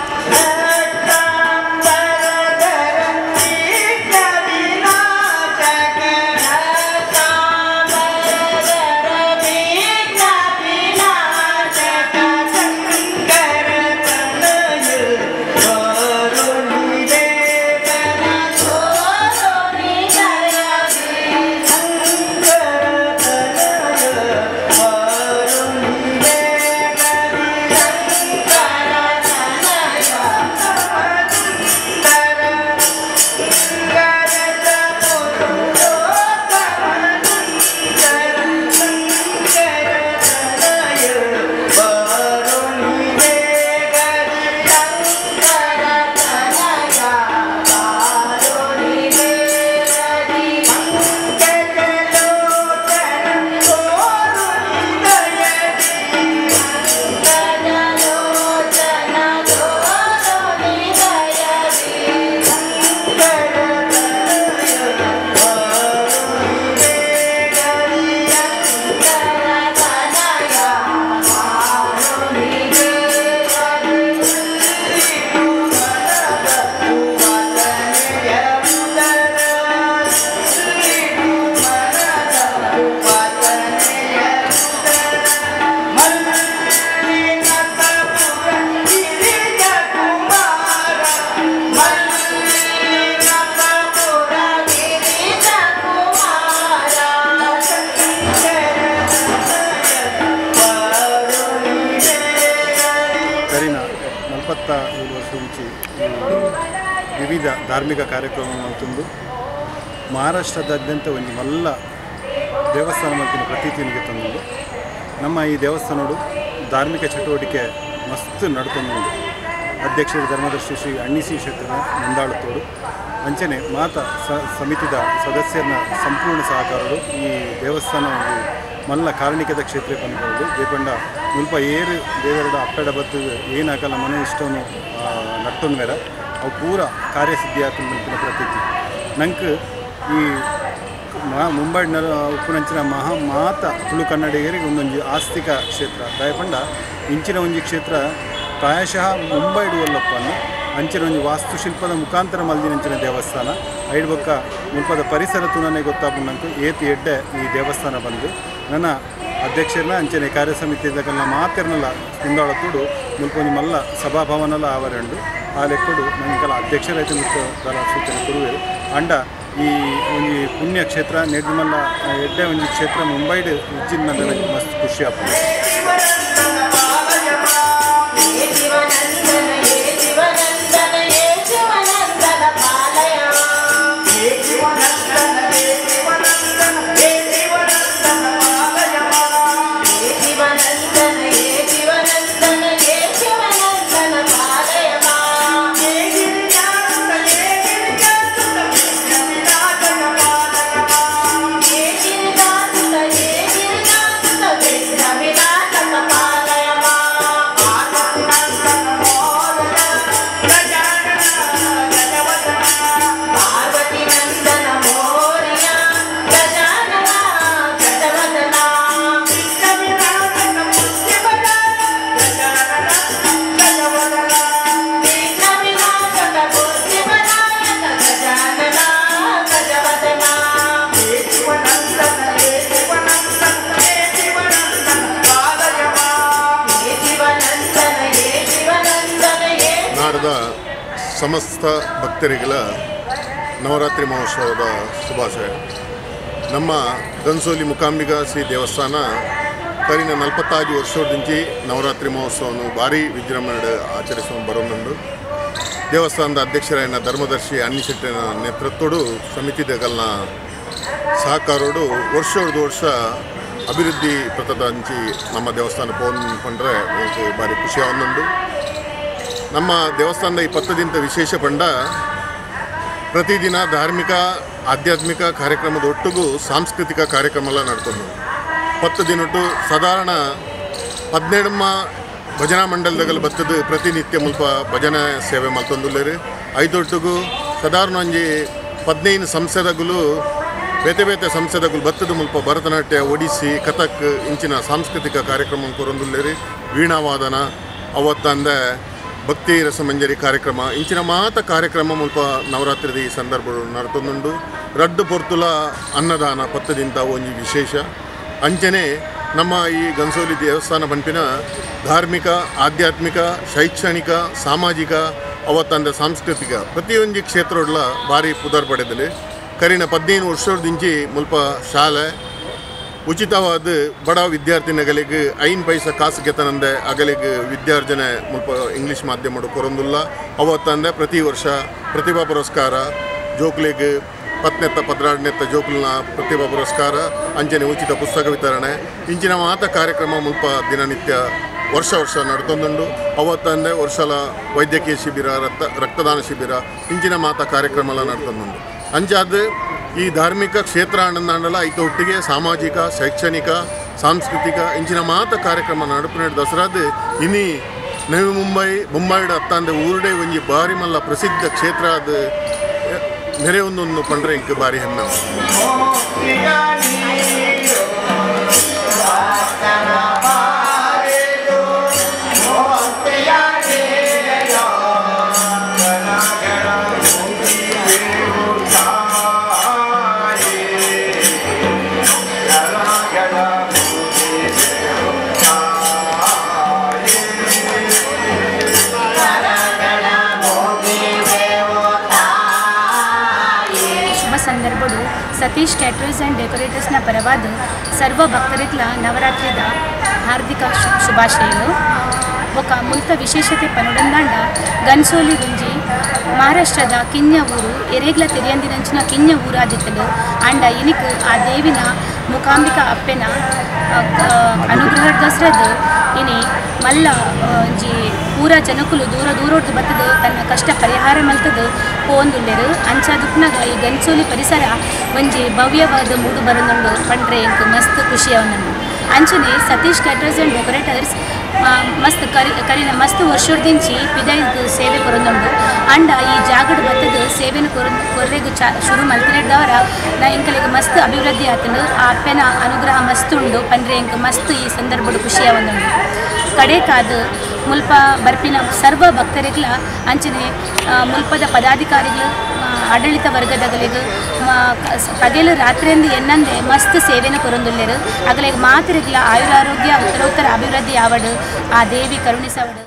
Speaker 4: ವಿವಿಧ ಧಾರ್ಮಿಕ ಕಾರ್ಯಕ್ರಮ ಮಲ್ತೊಂದು ಮಹಾರಾಷ್ಟ್ರದಾದ್ಯಂತ ಒಂದು ಮಲ್ಲ ದೇವಸ್ಥಾನ ಮಲ್ತಿನ ಪ್ರತೀತಿನಿಗೆ ತಂದುಂಡು. ನಮ್ಮ ಈ ದೇವಸ್ಥಾನಡು ಧಾರ್ಮಿಕ ಚಟುವಟಿಕೆ ಮಸ್ತ್ ನಡ್ತೊಂದುಂಡು. ಅಧ್ಯಕ್ಷರು ಧರ್ಮದರ್ಶಿ ಶ್ರೀ ಅಣ್ಣಿಸಿ ಶೆಟ್ಟರ ಮುಂದಾಳುತ್ತೋಡು ಅಂಚನೆ ಮಾತ ಸಮಿತಿದ ಸದಸ್ಯರನ್ನ ಸಂಪೂರ್ಣ ಸಹಕಾರರು ಈ ದೇವಸ್ಥಾನ ಒಂದು ಮಲ್ಲ ಕಾರಣಿಕದ ಕ್ಷೇತ್ರ ಪನ್ಪೊಡು. ದೇಪಂಡ ಮುಲ್ಪ ಏರು ದೇವರಡ ಅಪ್ಪೆಡ ಬತ್ತದ ಏನಾಕಲ್ಲ ಮನ ಇಷ್ಟವನ್ನು ನಟ್ಟೊನ್ವೆರ ಅವು ಪೂರ ಕಾರ್ಯಸಿದ್ಧಿ ಆತುಂಡು ಪ್ರತೀತಿ. ನಂಗೆ ಈ ಮುಂಬೈ ಉಪ್ಪುನಂಚಿನ ಮಹಾ ಮಾತ ತುಳು ಕನ್ನಡಿಗರಿಗೆ ಒಂದೊಂಜಿ ಆಸ್ತಿಕ ಕ್ಷೇತ್ರ. ದಯಪಂಡ ಇಂಚಿನ ಒಂಜಿ ಕ್ಷೇತ್ರ ಪ್ರಾಯಶಃ ಮುಂಬೈ ಇಡುವಲ್ಲಪ್ಪನ್ನು ಅಂಚಿನ ಒಂಜಿ ವಾಸ್ತುಶಿಲ್ಪದ ಮುಖಾಂತರ ಮಲ್ದಿನಂಚಿನ ದೇವಸ್ಥಾನ ಐಡ್ ಬೊಕ್ಕ ಮುಲ್ಪದ ಪರಿಸರ ತುನನೆ ಗೊತ್ತಾಪುಂಡಂಕು ಏತು ಎಡ್ಡೆ ಈ ದೇವಸ್ಥಾನ ಬಂದು ನನ್ನ ಅಧ್ಯಕ್ಷರನ್ನ ಅಂಚನೆ ಕಾರ್ಯಸಮಿತಿದಕಲ್ಲ ಮಾತಿರ್ನಲ್ಲ ಕುಂದಾಳತೂಡು ಮುಲ್ಪ ಒಂಜಿ ಮಲ್ಲ ಸಭಾಭವನಲ ಆವರೆಂಡು ಆ ಲೆಕ್ಕಡು ನಂಗೆಲ್ಲ ಅಧ್ಯಕ್ಷರೈತೆ ಮುಖ್ಯ ದಲ ಸೂಚನೆ ಕೊಡುವೆರು. ಅಂಡ ಈ ಒಂಜಿ ಪುಣ್ಯ ಕ್ಷೇತ್ರ ನೆಡ್ಮಲ್ಲ ಎಡ್ಡೆ ಒಂಜಿ ಕ್ಷೇತ್ರ ಮುಂಬೈಡ್ ಇಜ್ಜಿನ ಮಸ್ತ್ ಖುಷಿ ಆಪುಂಡು.
Speaker 3: Navidad.
Speaker 8: ತುಳುನಾಡದ ಸಮಸ್ತ ಭಕ್ತರಿಗಳ ನವರಾತ್ರಿ ಮಹೋತ್ಸವದ ಶುಭಾಶಯ. ನಮ್ಮ ಗನ್ಸೋಲಿ ಮೂಕಾಂಬಿಕಾ ಶ್ರೀ ದೇವಸ್ಥಾನ ಕರಿನ 45 ವರ್ಷದಿಂಚಿ ನವರಾತ್ರಿ ಮಹೋತ್ಸವವನ್ನು ಭಾರೀ ವಿಜೃಂಭಣೆ ಆಚರಿಸುವ ಬರೋನುಂಡು. ದೇವಸ್ಥಾನದ ಅಧ್ಯಕ್ಷರಾಯನ ಧರ್ಮದರ್ಶಿ ಅನ್ನಿಶೆಟ್ಟಿನ ನೇತೃತ್ವಡು ಸಮಿತಿದಗಲ್ನ ಸಹಕಾರೋಡು ವರ್ಷದ ವರ್ಷ ಅಭಿವೃದ್ಧಿ ಪಥದಂಚಿ ನಮ್ಮ ದೇವಸ್ಥಾನ ಪೋನ್ ಪಂಡ್ರೆ ಭಾರಿ ಖುಷಿಯಾವನ್ನುಂಡು. ನಮ್ಮ ದೇವಸ್ಥಾನದ ಈ ಪತ್ತದಿಂತ ವಿಶೇಷ ಪಂಡ ಪ್ರತಿದಿನ ಧಾರ್ಮಿಕ ಆಧ್ಯಾತ್ಮಿಕ ಕಾರ್ಯಕ್ರಮದ ಒಟ್ಟಿಗೂ ಸಾಂಸ್ಕೃತಿಕ ಕಾರ್ಯಕ್ರಮ ಎಲ್ಲ ನಡ್ಕೊಂಡು 10 ದಿನಟ್ಟು ಸಾಧಾರಣ 17 ಭಜನಾ ಮಂಡಲದಾಗಲ್ಲಿ ಬತ್ತದು ಪ್ರತಿನಿತ್ಯ ಮುಲ್ಪ ಭಜನೆ ಸೇವೆ ಮಲ್ತೊಂದುಲ್ಲೇರು. ಐದೊಟ್ಟಿಗೂ ಸಾಧಾರಣ ಒಂಜಿ 15 ಸಂಸ್ಥೆದಗುಲು ಬೇತೆ ಬೇತೆ ಸಂಸ್ಥೆದಗುಲು ಬತ್ತದ ಮುಲ್ಪ ಭರತನಾಟ್ಯ, ಒಡಿಸ್ಸಿ, ಕಥಕ್ ಇಂಚಿನ ಸಾಂಸ್ಕೃತಿಕ ಕಾರ್ಯಕ್ರಮ ಕೊರೊಂದುಲ್ಲೇರು. ವೀಣಾವಾದನ ಅವತ್ತಂದೆ ಭಕ್ತಿ ರಸಮಂಜರಿ ಕಾರ್ಯಕ್ರಮ ಇಂಚಿನ ಮಾತ ಕಾರ್ಯಕ್ರಮ ಮುಲ್ಪ ನವರಾತ್ರಿದ ಈ ಸಂದರ್ಭ ನಡತೊಂದುಂಡು. ರಡ್ಡು ಪೊರ್ತುಲ ಅನ್ನದಾನ ಪತ್ತದಿಂತ ಒಂಜಿ ವಿಶೇಷ. ಅಂಚನೆ ನಮ್ಮ ಈ ಗನ್ಸೋಲಿ ದೇವಸ್ಥಾನ ಪನ್ಪಿನ ಧಾರ್ಮಿಕ, ಆಧ್ಯಾತ್ಮಿಕ, ಶೈಕ್ಷಣಿಕ, ಸಾಮಾಜಿಕ ಅವತ್ತಂದ ಸಾಂಸ್ಕೃತಿಕ ಪ್ರತಿಯೊಂದು ಕ್ಷೇತ್ರಗಳ ಭಾರಿ ಪುದರ್ ಪಡೆದಲ್ಲಿ. ಕರಿನ 15 ವರ್ಷದಿಂಚಿ ಮುಲ್ಪ ಶಾಲೆ ಉಚಿತವಾದ ಬಡ ವಿದ್ಯಾರ್ಥಿನಗಳಿಗೆ 5 ಪೈಸೆ ಕಾಸು ಗೆತನಂದೆ ಅಗಲಿಗೆ ವಿದ್ಯಾರ್ಜನೆ ಮುಲ್ಪ ಇಂಗ್ಲೀಷ್ ಮಾಧ್ಯಮ ಕೊರೊಂದುಲ್ಲ. ಅವತ್ತಂದೆ ಪ್ರತಿ ವರ್ಷ ಪ್ರತಿಭಾ ಪುರಸ್ಕಾರ ಜೋಕ್ಲಿಗೆ 10ನೇ 12ನೇ ಜೋಕುಲ್ನ ಪ್ರತಿಭಾ ಪುರಸ್ಕಾರ, ಅಂಚನೆ ಉಚಿತ ಪುಸ್ತಕ ವಿತರಣೆ ಇಂಚಿನ ಮಾತ ಕಾರ್ಯಕ್ರಮ ಮುಲ್ಪ ದಿನನಿತ್ಯ ವರ್ಷ ವರ್ಷ ನಡ್ತೊಂದುಂಡು. ಅವತ್ತಂದೆ ವರ್ಷಲ ವೈದ್ಯಕೀಯ ಶಿಬಿರ, ರಕ್ತದಾನ ಶಿಬಿರ ಇಂಚಿನ ಮಾತ ಕಾರ್ಯಕ್ರಮ ಎಲ್ಲ ನಡ್ತೊಂದುಂಡು. ಅಂಚಾದ ಈ ಧಾರ್ಮಿಕ ಕ್ಷೇತ್ರ ಆನಂದಾಂಡಲ ಐತ ಒಟ್ಟಿಗೆ ಸಾಮಾಜಿಕ, ಶೈಕ್ಷಣಿಕ, ಸಾಂಸ್ಕೃತಿಕ ಇಂಚಿನ ಮಾತ ಕಾರ್ಯಕ್ರಮ ನಡಪು ದಸರಾದ ಇನಿ ನವಿ ಮುಂಬೈ ಬೊಂಬಾಯಿಡ ಅತ್ತಂದೆ ಊರುಡೆ ಒಂಜಿ ಬಾರಿ ಮಲ್ಲ ಪ್ರಸಿದ್ಧ ಕ್ಷೇತ್ರ ಅದು ನೆರೆ ಒಂದೊಂದು ಪಂಡ್ರೆ ಇಂಕ್ ಬಾರಿ ಹೆಮ್ಮೆ.
Speaker 9: ಸತೀಶ್ ಕ್ಯಾಟರರ್ಸ್ ಆ್ಯಂಡ್ ಡೆಕೋರೇಟರ್ಸ್ನ ಪರವಾದ ಸರ್ವ ಭಕ್ತರಿಗ್ಲ ನವರಾತ್ರಿದ ಹಾರ್ದಿಕ ಶುಭಾಶಯಗಳು. ఒక ಮುಲ್ತ ವಿಶೇಷತೆ ಪನುಡಂದಾಂಡ ಗನ್ಸೋಲಿ ಗುಂಜಿ ಮಹಾರಾಷ್ಟ್ರದ ಕಿನ್ಯ ಊರು ಎರೇಗ್ಲ ತೆರಿಯಂದಿನಂಚಿನ ಕಿನ್ಯ ಊರಾದಿತ್ತಲು ಅಂಡ ಇನಿಕ್ ಆ ದೇವಿನ ಮೂಕಾಂಬಿಕಾ ಅಪ್ಪೆನ ಅನುಗ್ರಹ ದಸರದ ಇನಿ ಮಲ್ಲ ಒಂಜಿ ಪೂರ ಜನಕುಲು ದೂರ ದೂರೊಡ್ದು ಬತ್ತದು ತನ್ನ ಕಷ್ಟ ಪರಿಹಾರ ಮಲ್ತದು ಪೋಂದುಲ್ಲೆರು. ಅಂಚಾದುಕ್ನಾಗ ಈ ಗನ್ಸೋಲಿ ಪರಿಸರ ಒಂಜಿ ಭವ್ಯವಾದ ಮೂಡು ಬರನುಂಡು ಪಂಡ್ರೆ ಎಂಕ್ ಮಸ್ತ್ ಖುಷಿಯವನಂಡು. ಅಂಚನೆ ಸತೀಶ್ ಕ್ಯಾಟರರ್ಸ್ ಆ್ಯಂಡ್ ಡೆಕೋರೇಟರ್ಸ್ ಮಸ್ತ್ ಕರಿನ ಮಸ್ತ್ ವರ್ಷದಿಂಚಿ ಪಿದೈದು ಸೇವೆ ಕೊರೊಂದುಂಡು. ಅಂಡ ಈ ಜಾಗಡ್ ಬತ್ತದು ಸೇವೆನ ಕೊರ್ರೆಗು ಶುರು ಮಲ್ತಿನದವರ ನಾ ಎಂಕಲಿಗೆ ಮಸ್ತ್ ಅಭಿವೃದ್ಧಿ ಆತನು. ಆ ಅಪ್ಪೆನ ಅನುಗ್ರಹ ಮಸ್ತ್ ಉಂಡು ಪಂಡ್ರೆ ಎಂಕ್ ಮಸ್ತ್ ಈ ಸಂದರ್ಭಡು ಖುಷಿಯವನುಂಡು. ಕಡೆಕಾದ ಮುಲ್ಪ ಬರ್ಪಿನ ಸರ್ವ ಭಕ್ತರಿಗ್ಲ ಅಂಚನೆ ಮುಲ್ಪದ ಪದಾಧಿಕಾರಿಗಳು ಆಡಳಿತ ವರ್ಗದಗಲಿಗೆ ಪಗಲು ರಾತ್ರಿಯಿಂದ ಎನ್ನಂದೆ ಮಸ್ತ್ ಸೇವೆನ ಕೊರೊಂದುಲ್ಲೆರು. ಅಗಲಿಗೆ ಮಾತಿರಿಗ್ಲ ಆಯುರಾರೋಗ್ಯ ಉತ್ತರೋತ್ತರ ಅಭಿವೃದ್ಧಿ ಆವಡು ಆ ದೇವಿ ಕರುಣಿಸವಡು.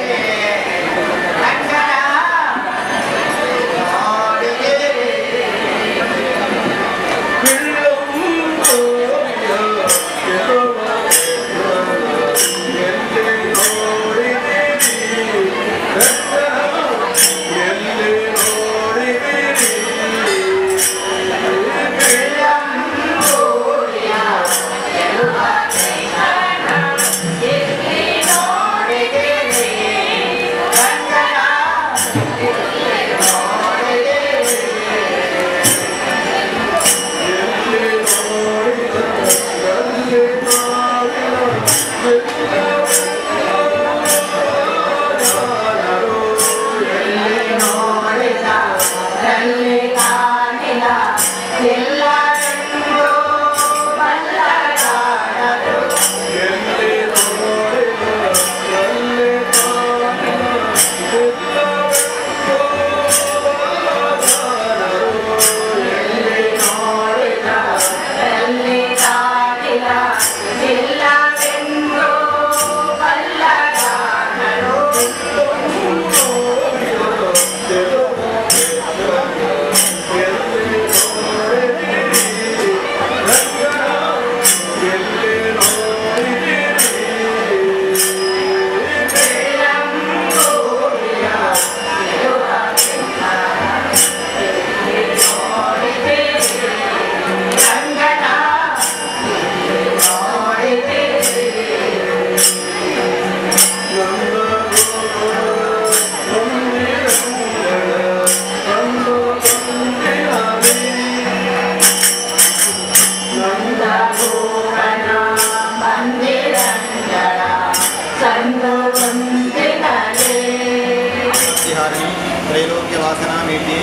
Speaker 10: Yeah. ಪರಿಹಾರಿಣಿ ತ್ರೈಲೋಕ್ಯವಾಸನಾ ಮೀಡ್ಯೆ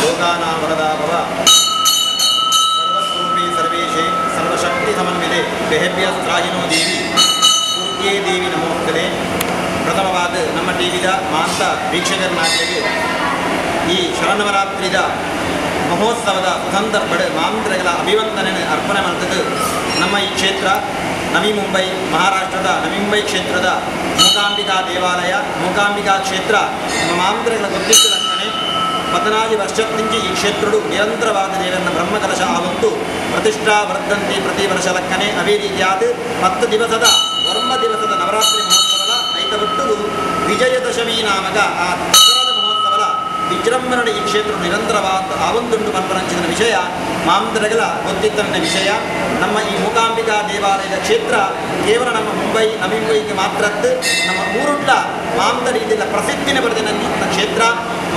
Speaker 10: ಲೋಕಾನಾಂ ವರದಾ ಭವ ಸರ್ವಸ್ವರೂಪೇ ಸರ್ವೇಶೇ ಸರ್ವಶಕ್ತಿ ಸಮನ್ವಿತೆ ಬೆಹೆಭ್ಯ ತ್ರಾಹಿನೋ ದೇವಿ ದುರ್ಗೇ ದೇವಿ ನಮೋಸ್ತುತೆ. ಪ್ರಥಮವಾದ ನಮ್ಮ ಟಿವಿದ ಮಾಂತ ವೀಕ್ಷಕರನ್ನಾಗಲಿ ಈ ಶರನ್ನವರಾತ್ರಿದ ಮಹೋತ್ಸವದ ಸುಸಂದರ್ಭ ಮಾಂತ್ರಗಳ ಅಭಿವಂದನೆ ಅರ್ಪಣೆ ಮಾಡ್ತದ್ದು. ನಮ್ಮ ಈ ಕ್ಷೇತ್ರ ನವಿ ಮುಂಬೈ, ಮಹಾರಾಷ್ಟ್ರದ ನವಿ ಮುಂಬೈ ಕ್ಷೇತ್ರದ ಮೂಕಾಂಬಿಕಾ ದೇವಾಲಯ, ಮೂಕಾಂಬಿಕಾ ಕ್ಷೇತ್ರ ನಮ್ಮ ಮಾಂತ್ರಗಳ ಗೊತ್ತಿದ್ದಕ್ಕನೆ 14 ವರ್ಷಕ್ಕಿಂಚಿ ಈ ಕ್ಷೇತ್ರಡು ನಿರಂತರವಾದ ದೇವರನ್ನ ಬ್ರಹ್ಮಕಲಶ ಆವತ್ತು ಪ್ರತಿಷ್ಠಾ ವರ್ಧಂತಿ ಪ್ರತಿ ವರ್ಷ ಲಕ್ಕನೆ. ಅವೇ ರೀತಿಯಾದ 10 ದಿವಸದ ವರ್ಮ ದಿವಸದ ನವರಾತ್ರಿ ಮಹೋತ್ಸವದ ಐತ ಬಿಟ್ಟು ವಿಜಯದಶಮಿ ನಾಮಕ ಆ ದಸರಾದ ಮಹೋತ್ಸವದ ವಿಜೃಂಭಣೆ ಈ ಕ್ಷೇತ್ರ ನಿರಂತರವಾದ ಆವೊಂದುಂಟು ಪನ್ಪರಂಚಿನ ವಿಷಯ ಮಾಂತ್ರಗಳ ಗೊತ್ತಿತ್ತನ್ನ ವಿಷಯ. ನಮ್ಮ ಈ ಮೂಕಾಂಬಿಕಾ ದೇವಾಲಯದ ಕ್ಷೇತ್ರ ಕೇವಲ ನಮ್ಮ ಮುಂಬೈ ನವಿ ಮುಂಬೈಗೆ ಮಾತ್ರದ್ದು, ನಮ್ಮ ಊರುಡ್ಲ ಮಾಂತ ರೀತಿಯ ಪ್ರಸಿದ್ಧಿನ ಬರೆದಿನ ಕ್ಷೇತ್ರ.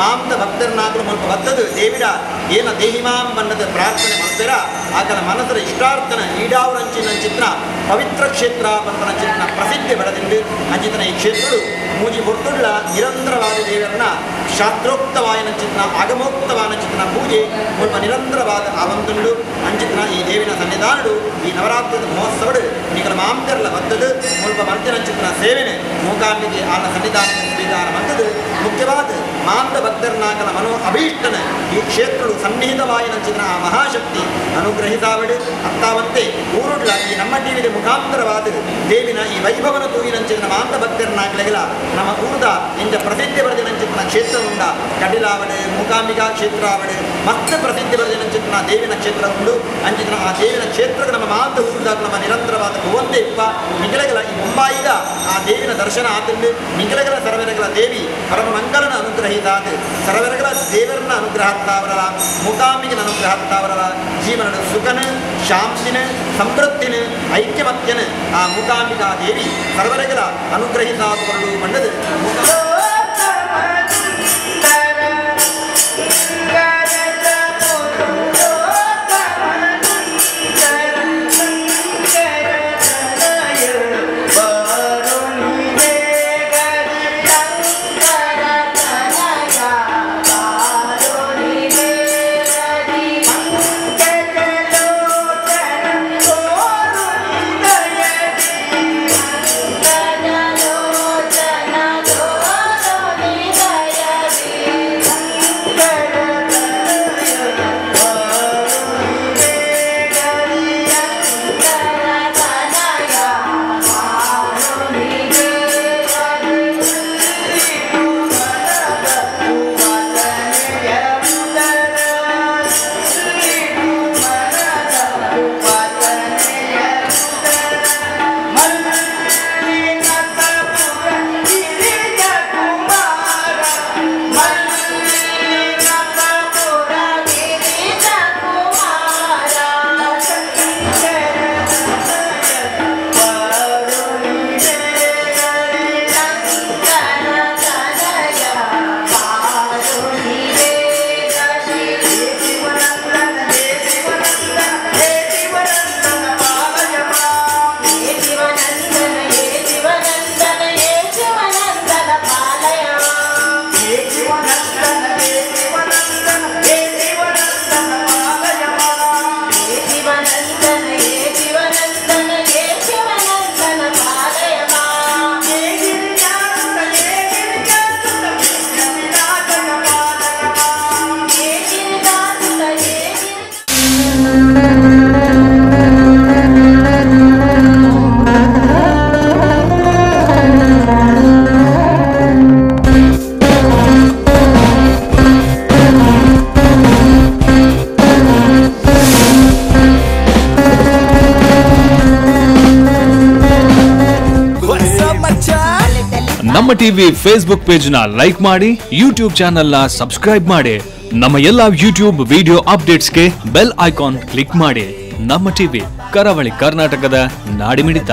Speaker 10: ಮಾಂತ ಭಕ್ತರನ್ನಾಗಲು ಮುಲ್ಪ ಬತ್ತದು ದೇವಿಡ ಏನ ದೇಹಿಮಾಂ ಬಣ್ಣದ ಪ್ರಾರ್ಥನೆ ಮಾಡ್ತೀರ ಆಕಲ ಮನಸರ ಇಷ್ಟಾರ್ಥನ ಈಡಾವರಂಚಿನ ಚಿತ್ರ ಪವಿತ್ರ ಕ್ಷೇತ್ರ ಪನ್ಪನ ಪ್ರಸಿದ್ಧಿ ಬಡದಿಂಡು ಅಂಚಿತನ ಈ ಕ್ಷೇತ್ರಡು ಮೂಜಿ ಹೊರ್ತುಳ್ಳ ನಿರಂತರವಾದ ದೇವರನ್ನ ಶಾಸ್ತ್ರೋಕ್ತವಾಯನ ಚಿತ್ರ ಆಗಮೋಕ್ತವಾದ ಚಿತ್ರ ಪೂಜೆ ಮುಲ್ಪ ನಿರಂತರವಾದ ಆವಂತುಂಡು ಅಂಚಿತನ ಈ ದೇವಿನ ಸನ್ನಿಧಾನಡು ಈ ನವರಾತ್ರಿದ ಮಹೋತ್ಸವಡು ನಿಗಲ ಮಾಂತರ್ಲ ಬತ್ತದು ಮುಲ್ಪ ಮರ್ಜನ ಚಿತ್ರ ಸೇವೆನೆ ಮೂಕಾಂಬಿಕೆ ಆನ ಸನ್ನಿಧಾನ ಸ್ವೀಕಾರ ಮಂತದು. ಮುಖ್ಯವಾದ ಮಾಂತ ಭಕ್ತರನಾಗಲ ಮನೋ ಅಭೀಷ್ಟನ ಈ ಕ್ಷೇತ್ರಡು ಸನ್ನಿಹಿತವಾಯಿನ ಚಿತ್ರ ಆ ಮಹಾಶಕ್ತಿ ಅನುಗ್ರಹಿತಾವಡು. ಅತ್ತಾವಂತೆ ಊರುಡ್ಲ ಈ ನಮ್ಮ ಟಿವಿಯ ಮುಖಾಂತರವಾದ ದೇವಿನ ಈ ವೈಭವನ ತೂಯಿನಂಚಿನ ಮಾಂತ ಭಕ್ತರನಾಗಲಿಲ್ಲ ನಮ್ಮ ಊರ್ದ ಇಂದ ಪ್ರಸಿದ್ಧಿ ಬರೆದಿನಂಚಿನ ಕ್ಷೇತ್ರ ಉಂಡ ಕಡಿಲಾವಡೆ ಮೂಕಾಂಬಿಕಾ ಕ್ಷೇತ್ರ ಆವಡೆ ಮತ್ತೆ ಪ್ರಸಿದ್ಧಿ ಬರೆದಿನಂಚಿನ ದೇವಿನ ಕ್ಷೇತ್ರ ಉಂಡು ಅಂಚಿನ ಆ ದೇವಿನ ಕ್ಷೇತ್ರಕ್ಕೆ ನಮ್ಮ ಮಾಂತ ಊರ್ದಾಗ ನಮ್ಮ ನಿರಂತರವಾದ ಭುವಂತೆ ಇಪ್ಪ ನಿಗಲಗಳ ಈ ಮುಂಬಾಯಿದ ಆ ದೇವಿನ ದರ್ಶನ ಆತಂಡು ನಿಗಲಗಳ ಸರ್ವರಗಳ ದೇವಿ ಪರಮ ಮಂಗಲನ ಅನುಗ್ರಹಿತಾದ ಸರ್ವರಗಳ ದೇವರನ್ನ ಅನುಗ್ರಹತ್ತಾವರಲ ಮೂಕಾಂಬಿಕನ ಅನುಗ್ರಹತ್ತಾವರಲ ಜೀವನದ ಸುಖನ ಶಾಂತಿನ ಸಮೃದ್ಧಿನ ಐಕ್ಯಮತ್ಯನ ಆ ಮೂಕಾಂಬಿಕಾ ದೇವಿ ಸರ್ವರಗಳ ಅನುಗ್ರಹಿತಾದುಕೊಂಡು ಬಣ್ಣದು.
Speaker 1: ನಮ್ಮ ಟಿವಿ ಫೇಸ್ಬುಕ್ ಪೇಜ್ ನ ಲೈಕ್ ಮಾಡಿ, ಯೂಟ್ಯೂಬ್ ಚಾನೆಲ್ ನ ಸಬ್ಸ್ಕ್ರೈಬ್ ಮಾಡಿ, ನಮ್ಮ ಎಲ್ಲಾ ಯೂಟ್ಯೂಬ್ ವಿಡಿಯೋ ಅಪ್ಡೇಟ್ಸ್ಗೆ bell icon click ಮಾಡಿ. ನಮ್ಮ ಟಿವಿ ಕರಾವಳಿ ಕರ್ನಾಟಕದ ನಾಡಿಮಿಡಿತ.